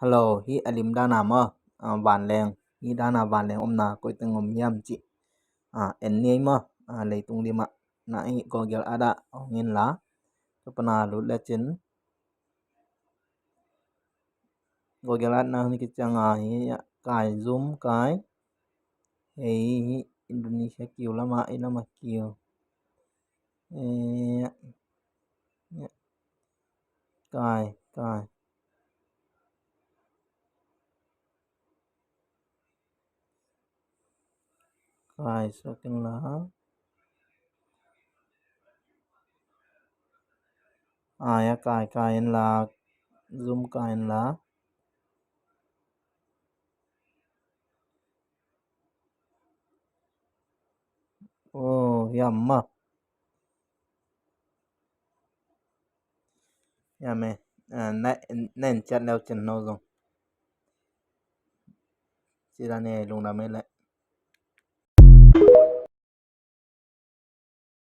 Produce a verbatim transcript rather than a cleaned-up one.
Hello, hih a lim dana maw, a, vanleng, hih dana vanleng omna koi teng om hiam cih, a, en ni ei maw, a, leitung limah na hih Google Earth ah hong inla, tua pana lut lecin Google Earth na hong kicianga hih kai, zoom kai, hei, hih Indonesia kiu lama, i lama kiu. Eh, kai, kai. Kai suak inla. Ai a kai, kai inla. Zoom kai inla. Oh, hiam maw. Hiam e. Ah, na, na en ciat leu cin no zong. Ci dan e, lungdam e leh.